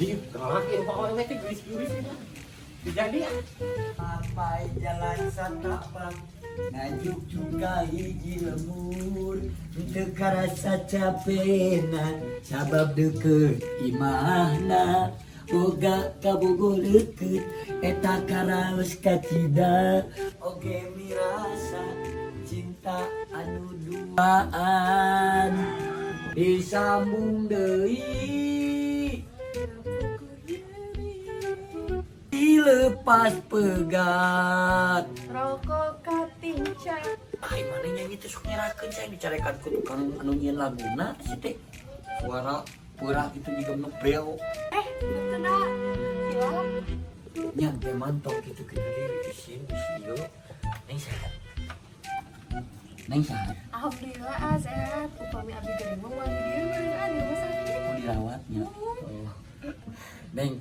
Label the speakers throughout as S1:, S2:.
S1: Jig, kalaki rupa awewe teh geulis-geulis eta. Jadi ah.
S2: Sampai jalan satapak ngajuk juga hiji lemur teu karasa capena sabab deukeut imahna boga kabogoh leukeut eta karaos kacida oge mirasa cinta anu duaan disambung deui dilepas pegat
S3: Rokok katinca.
S2: Ay, mana nyanyi teh sok nyerakeun saya dicarekan ku tukang anu nyieun laguna si teh. Suara purah itu juga nu beo.
S3: Kena. Hilap.
S2: Nya teh mantok kitu kitu deui isin bisi ieu. Neng sehat. Neng sehat.
S3: Alhamdulillah ah, sehat. Upami abdi gering mah moal di dieu meureun ah di rumah sakit.
S2: Mau dirawatnya. Oh. Neng,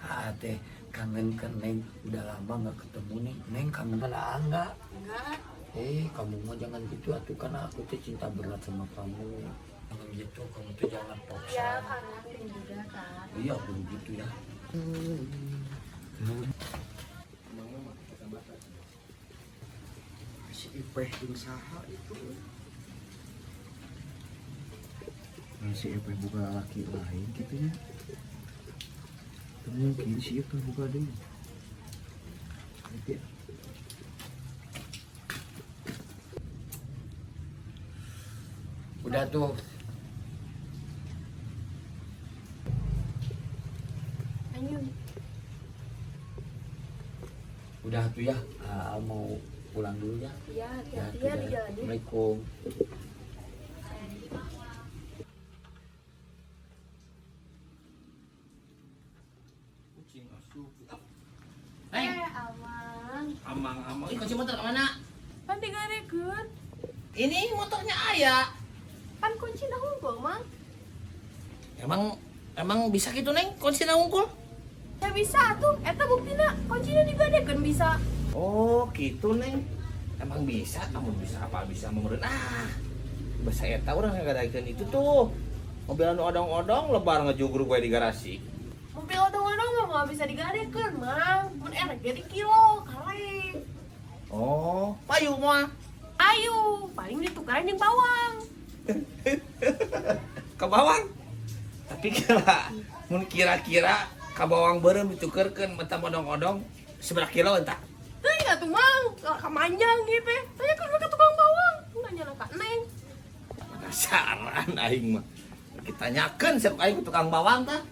S2: ah teh kangen kan Neng, udah lama nggak ketemu nih. Neng kangen sama enggak?
S3: Enggak.
S2: Kamu mah jangan gitu atuh kan aku teh cinta berat sama kamu. Jangan gitu, kamu tuh jangan paksa.
S3: Ya kangen Neng juga kan.
S2: Iya, aku begitu ya.
S1: Si Ipeh jeung saha itu. Nah, si Ipeh buka laki lain gitu ya. Mungkin si Ipeh buka deui. Gitu ya.
S2: Udah tuh.
S3: Anyun.
S2: Udah tuh ya. Ah, mau pulang dulu ya.
S3: Iya, hati-hati ya di jalan.
S2: Assalamualaikum.
S1: Kucing asup.
S3: Amang.
S1: Amang, amang. Ih, kunci motor kemana?
S3: Pan digarekeun.
S1: Ini motornya ayah.
S3: Pan kunci dah hungkul, Mang.
S1: Emang bisa gitu, Neng? Kunci unggul?
S3: Ya bisa tuh, eta buktina kuncinya digadekeun bisa.
S1: Oh, gitu, Neng. Emang bisa, kamu bisa apa bisa memereun. Ah. Bahasa eta urang ngagadekeun itu tuh. Mobil anu odong-odong lebar ngejugrug we di garasi.
S3: Mobil odong-odong mah moal bisa digadekeun, Mang. Mun erek ge di kilo, karek.
S1: Oh, payu moal.
S3: Ayo, paling ditukaran jeung bawang.
S1: Ke bawang. Tapi kira mun kira-kira ka bawang beureum ditukerkeun mentah odong-odong seberapa kilo entah.
S3: Teuing atuh, Mang. Kamanjang gitu. Tanya ke tukang bawang. Nanya ka Neng.
S1: Penasaran aing mah. Kita tanyakeun siapa aing ke tukang bawang tah.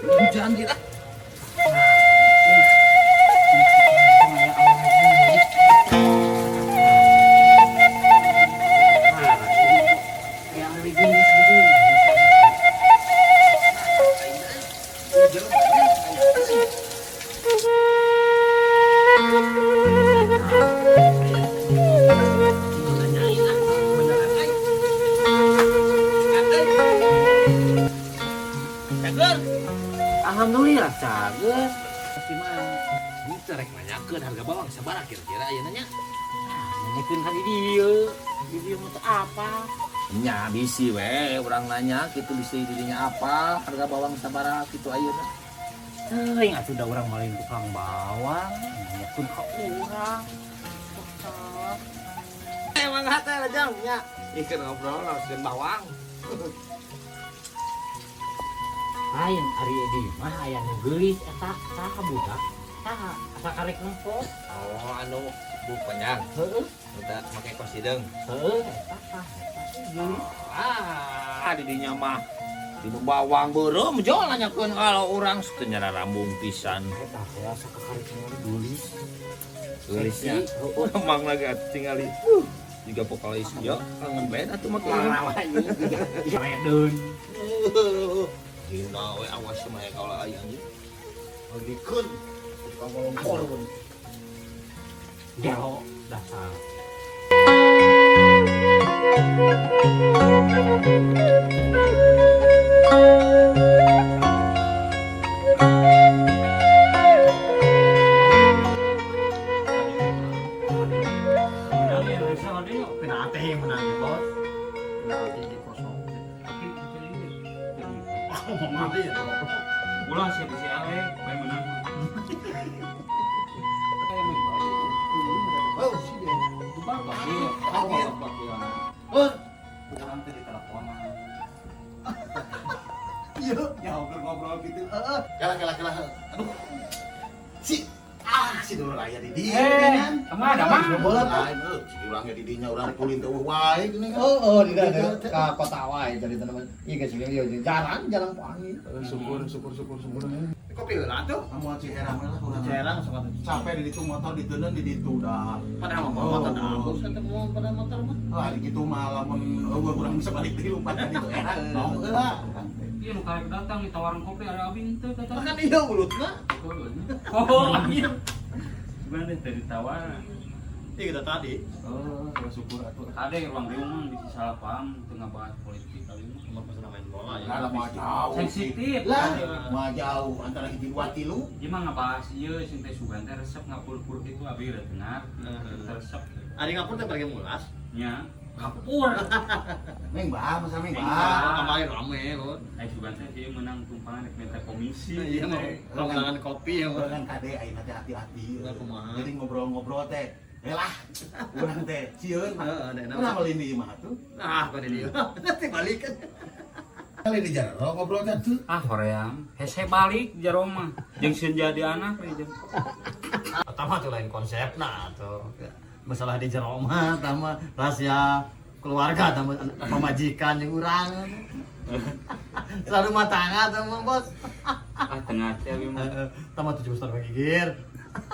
S1: Hujan kita.
S2: Alhamdulillah cager.
S1: Tapi mah ini rek nanyakeun harga bawang sabaraha kira-kira ayeuna nya?
S2: Nanyakeun ka di dieu. Di dieu mah teu apa.
S1: Nya bisi we urang nanya kitu bisi didinya apa harga bawang sabaraha kitu ayeuna.
S2: Teuing atuh da urang mah lain tukang bawang, nanyakeun ka urang.
S1: Emang hate lajang nya. Ih keur ngobrol langsung bawang.
S2: Lain ari di mah aya nu geulis eta saha budak? Saha asa karek nempo?
S1: Oh, anu bu panjang.
S2: Heeh.
S1: Udah make kos hideung.
S2: Heeh, eta tah eta geulis.
S1: Ah, didinya mah di bawang beureum jol nanyakeun kalau urang teu nyara rambung pisan.
S2: Eta teh asa kakarek geulis.
S1: Geulisnya.
S2: Heeh.
S1: Emang lagi atuh tingali. Juga vokalis yo kangen band atuh make.
S2: Iya, deun.
S1: Dina we awas mah ya kalau aya anjing. Lagikeun tukang kolongkor.
S2: Gelo dasar.
S4: Aing menang ya, bos. Penalti di kosong.
S5: Tapi
S4: Oh, mati ya.
S5: Ulah siapa si Ale, bae menang.
S4: Oh, si dia.
S1: Oh, urang teh diteleponan.
S4: Iya,
S1: ya ngobrol-ngobrol gitu. Heeh. Kalah kalah kalah. Aduh. Si si dulur aya di dieu kan.
S5: Kemana mah?
S4: Bola
S1: lain heuh, si urang ge di dinya urang kulin teh wae geuning.
S4: Oh, di ka kota wae jadi teman. Iya geus ieu jarang jarang panggil.
S1: Syukur syukur syukur syukur.
S4: Kopi heula tuh.
S1: Kamu Ciherang lah urang.
S4: Ciherang sok atuh.
S1: Capek di ditu motor diteundeun di ditu dah.
S4: Padahal mah motor dah. Atuh mau pada motor mah.
S1: Lah di kitu mah lamun eueuh urang bisa balik deui lumpat ka ditu era. Mau heula.
S5: Iya nu karek datang ditawaran kopi ada abi henteu kata.
S4: Kan iya mulutna.
S5: Oh, iya. Gimana deh tadi tawaran?
S4: Iya kita tadi.
S5: Oh, syukur atuh. Kade ruang di rumah bisa salah paham teu ngabahas politik kali mah.
S4: Masalah main bola ya.
S1: Lah mah jauh.
S5: Sensitif.
S1: Lah mah jauh antara hiji dua tilu.
S5: Ieu mah ngabahas ieu sing teh sugan teh resep ngapur-pur kitu abi rek dengar. Resep.
S4: Ari ngapur teh pergi mulas.
S5: Nya. Ngapur.
S1: Neng bah, masa neng bah.
S4: Kemarin rame kok.
S5: Ai sugan teh ieu menang tumpangan rek minta komisi.
S4: Iya mah. Pemenangan kopi ya mah.
S1: Urang kade ayeuna teh hati-hati.
S4: Kumaha.
S1: Jadi ngobrol-ngobrol teh. Lah, urang teh sieun.
S4: Heeh,
S1: kenapa lain di imah tuh?
S4: Ah, kok di dieu. Nanti balik kan.
S1: Kali di jero ngobrol teh tuh.
S5: Ah, hoream. Hese balik jero mah. Jeung sieun jadi anak we jeung.
S4: Eta mah tuh lain konsepna tuh. Masalah di jero mah tah mah rahasia keluarga tah mah pamajikan jeung urang. Selalu rumah tangga tah mah, Bos.
S5: Ah, tengah teh abi mah.
S4: Heeh, tah mah tujuh besar gigir.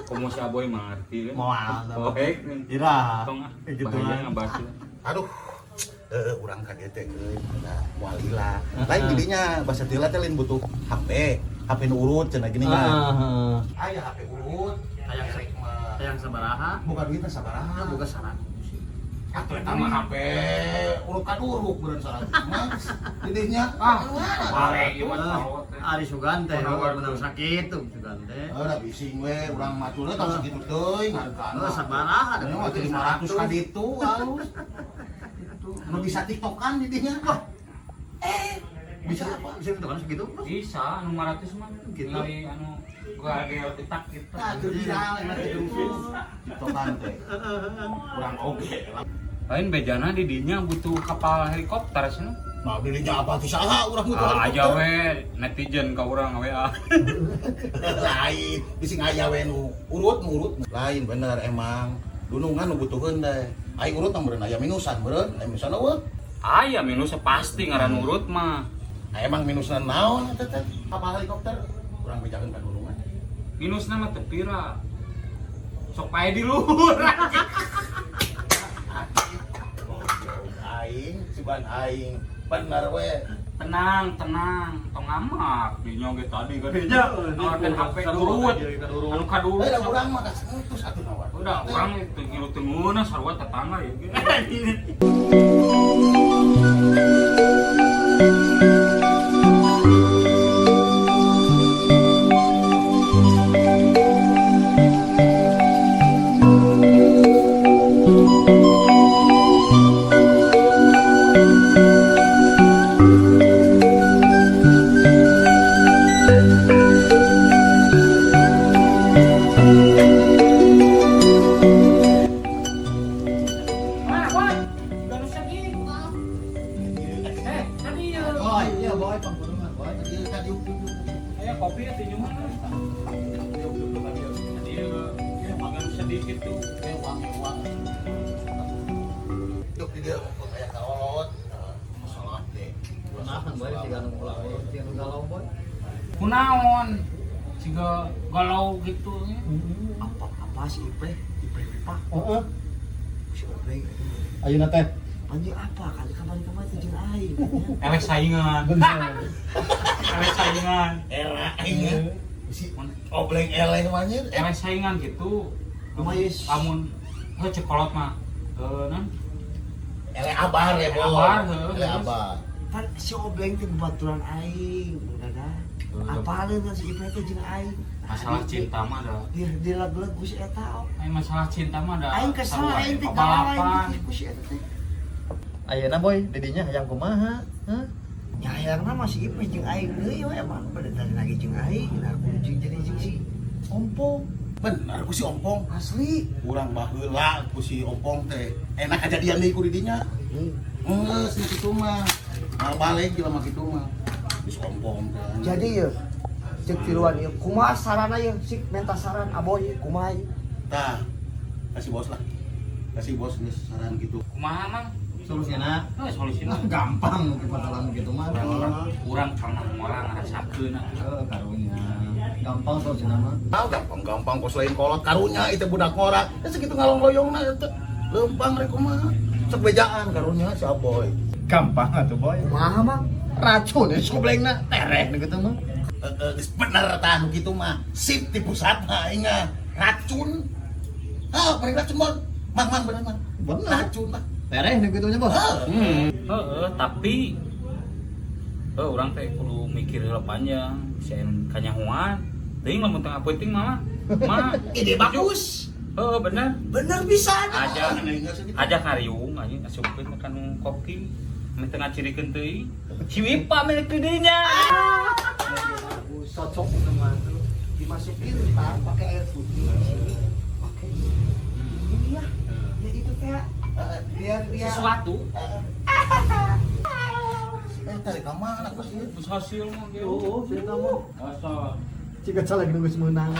S5: Komo si Aboy mah ngerti kan.
S4: Moal.
S5: Poek.
S4: Ira.
S5: Tong ah.
S4: Gitu
S5: Bahaya
S4: lah.
S5: ngabahas.
S1: Aduh. Urang ka dieu teh euy, da moal lila. Lain didinya basa tila teh lain butuh HP. HP nu urut cenah gini kan.
S4: Heeh.
S1: Aya HP urut,
S4: Hayang
S1: rek mah.
S4: Hayang sabaraha?
S1: Buka duitna sabaraha.
S4: Boga 100.
S1: Atuh eta mah HP urut ka duruk beureun 100 mah. Didinya
S5: Ah, balik ieu mah teh.
S4: Ari sugan teh menang sakitu sugan teh.
S1: Heuh da bising we urang mah teh tong sakitu teuing hargana.
S4: Heuh sabaraha
S1: da mah 500 ka ditu halus. Nu bisa tiktokan didinya. Wah. Bisa apa?
S4: Bisa tiktokan segitu?
S5: Bisa, anu 500 mah.
S4: Gitu.
S5: Ngali anu gua gel detak gitu.
S1: Nah, keur viral enak gitu. Tiktokan teh. Urang oge.
S5: Lain bejana di dinya butuh kapal helikopter cenah.
S1: Nah, didinya apa tuh saha urang butuh
S5: Ah, aja
S1: helikopter.
S5: we netizen ka urang WA.
S1: Lain, bisi aya we nu urut nu urut. Lain bener emang. Dunungan nu butuheun teh. Ai urut mah meureun aya minusan meureun, aya minusan eueuh.
S5: Aya minusnya pasti ngaran urut mah.
S1: Nah, emang minusna naon eta teh? Kapal helikopter urang bejakeun ka dunungan.
S5: Minusna mah teu pira. Sok pae di luhur.
S1: Aing, sugan aing. Bener we.
S5: Tenang, tenang, tong ngamak. Dinya ge tadi gadinya nawarkeun HP urut. Anu kadurut.
S1: Heuh, da urang mah geus atuh nawar.
S5: Udah, urang teu ngilu teu ngeunah sarua tetangga ya. Mana, Boy? Udah nu sedih. Tadi ya.
S4: Boy, iya boy pangkurungan boy.
S1: Ieu tadi
S5: Aya kopi atuh nyuhun. Tadi ya makan sedikit tuh.
S1: Uang. Duk di dieu aya kaolot. Masalah teh.
S4: Nah, boy siga nu ulah siga nu galau boy.
S5: Kunaon? Siga galau gitu ya.
S2: Apa si Ipe? Ipe Pak.
S4: Heeh.
S2: Si Obleng.
S4: Ayeuna teh.
S2: Anjing apa kali kamari-kamari teh jeung aing.
S5: Eleh saingan. Eleh saingan.
S1: Era aing. Si Obleng eleh mah nya.
S5: Eleh saingan gitu.
S2: Lumayan.
S5: Lamun heuh cek kolot mah. Nan
S1: Eleh abar ya, Boy.
S5: Abar, heuh.
S1: Eleh abar.
S2: Pan si Obleng teh babaturan aing, dadah. Apaleun kan si Ipe teh jeung aing.
S5: Masalah cinta mah da.
S2: Di lag-lag ku si eta.
S5: Aing masalah cinta mah da.
S2: Aing kesel
S5: sarua
S2: aing teh
S5: balapan.
S2: galau aing ku si eta teh.
S4: Ayeuna boy, didinya hayang kumaha? Hah?
S6: Nya hayangna masih Ipeh jeung aing deui we emang pada tadi lagi jeung aing. Nah, kudu jeung jadi jeung si Ompong.
S7: Bener ku si Ompong.
S6: Asli.
S7: Urang baheula ku si Ompong teh. Enak kejadian deui ku didinya. Geus nu kitu mah. Mal balik jelema kitu mah. Geus Ompong teh.
S6: Jadi ya cek tiluan ieu kumaha sarana ieu sik menta saran aboy kumaha ieu?
S7: Tah, kasih bos lah. Kasih bos geus saran gitu.
S5: Kumaha Mang?
S4: Solusina.
S5: Heuh, solusina.
S4: Ah, gampang mungkin masalah gitu mah.
S5: Urang pernah ngorang ngarasakeun atuh.
S4: Heeh, karunya. Gampang solusina mah.
S7: Ah, gampang-gampang kos lain kolot karunya itu budak ngora. Ya segitu ngalong-loyongna eta. Leumpang rek kumaha. Sok bejaan karunya si Aboy.
S4: Gampang atuh boy.
S6: Kumaha Mang?
S4: Racun ya soblengna tereh nu kitu mah.
S7: Heeh, geus bener tah nu kitu mah. Sip di pusat mah aing mah. Racun. Ah, paling racun mah. Mang mang bener mang.
S4: Bener.
S7: Racun lah.
S4: Tereh nu kitu nya bos.
S7: Heeh.
S5: Heeh, tapi urang teh kudu mikir heula panjang, sieun kanyahoan. Teuing lamun tengah peuting mah. Mah,
S6: Ide bagus.
S5: Heeh, bener.
S6: Bener bisa.
S5: Aja aja kariung anjing asupkeun ka nu koki. Meh teu ngacirikeun teuing. Si Wipa milik didinya.
S6: Bagus. Cocok teman tuh. Dimasukin ntar pakai air putih di sini. Pakai ini ya. Ya itu teh biar dia
S5: Sesuatu
S7: Eh, tarik ka mana bos ieu?
S5: terus hasil mah gitu.
S4: Oh, cerita mah.
S5: Asa
S4: Ciga caleg nu geus meunang.